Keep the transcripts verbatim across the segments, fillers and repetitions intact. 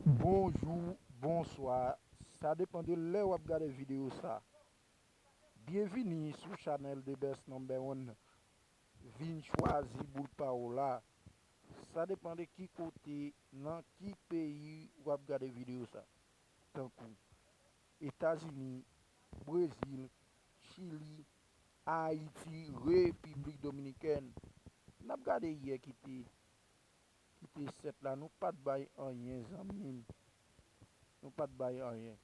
Bonjou, bonswa, sa depann de lè w ap gade videyo sa. Byenvini sou chanèl The Best Number One. Vin chwazi boul pa w la. Sa depann de ki kote, nan ki peyi w ap gade videyo sa. Tankou Etazini, Brezil, Chili, Ayiti, Repiblik Dominikèn. N ap gade yè ki te ki te sèt la, nou pa t bay anyen, zanmi m. Nou pa t bay anyen.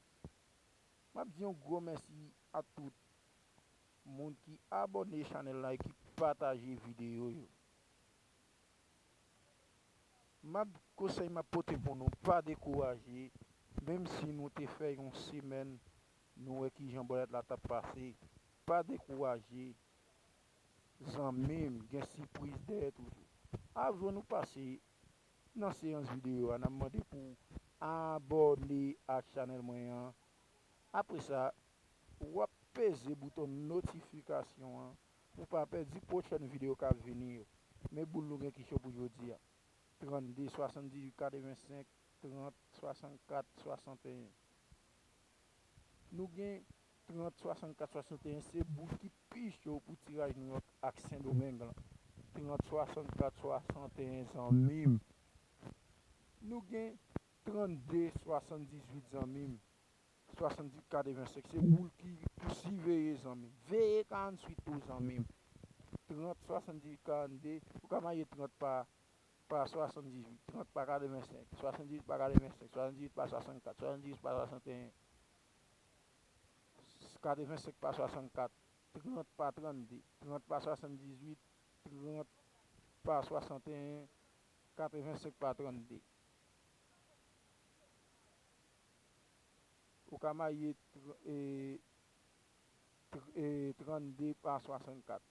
M ap di yon gwo mèsi a tout moun ki abòne chanèl la e ki pataje videyo yo. M ap, konsèy m ap pote pou nou, pa dekouraje, menm si nou te fè yon semèn, nou wè kijan bòlèt la t ap pase, pa dekouraje, zanmi m, gen sipriz dèyè toujou. Avan nou pase nan seyans videyo a, n ap mande pou abòne ak chanèl mwen an. Apre sa, w ap peze bouton notifikasyon an pou pa pèdi pwochèn videyo k ap vini yo. Men boul nou gen ki cho pou jodi a. Trannde, swasanndizuit, katrevensenk, trant, swasannkat, swasanteyen. Nou gen trant, swasannkat, swasanteyen, se boul ki pi cho pou tiraj Nouyòk ak Sendomeng lan. Trant, swasannkat, swasanteyen, zanmi m. Nou gen trannde, swasanndizuit, zanmi m. Swasanndizuit, katrevensenk, se boul ki pou siveye, zanmi m. Veye karantuit tou, zanmi m. Trant, swasanndizuit, karannde, ou ka maye trant pa pa swasanndizuit, trant pa katrevensenk, swasanndizuit pa katrevensenk, swasanndizuit pa swasannkat, swasanndizuit pa swasanteyen, katrevensenk pa swasannkat, trant pa trannde, trant pa swasanndizuit, trant pa swasanteyen, katrevensenk pa trannde. Ou ka maye tr- e, tr- e, trannde pa swasannkat.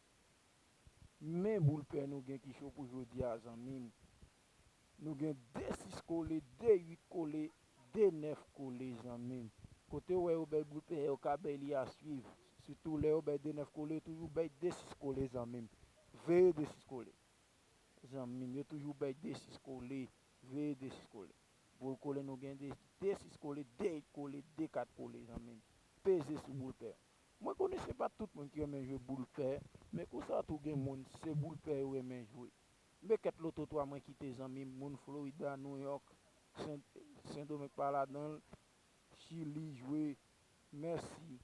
Men boul pè nou gen ki cho pou jodi a, zanmi m. Nou gen de sis kole, de uit kole, de nèf kole, zanmi m. Kote w wè yo bay boul pè, yo ka bay li a swiv. Sitou lè yo bay de nèf kole, yo toujou bay de sis kole, zanmi m. Veye de sis kole. Zanmi m, yo toujou bay de sis kole, veye de sis kole. Boul kole nou gen de, de sis kole, de uit kole, de kat kole, zanmi m. Peze sou boul pè. Mwen konnen se pa tout moun ki renmen jwe boul pè, men konsa tou gen moun, se boul pè yo renmen jwe. Men kèt loto twa mwen kite, zanmi m, moun Florida, New York, Sen, Sendomeng pa ladan l, Chili jwe. Mèsi.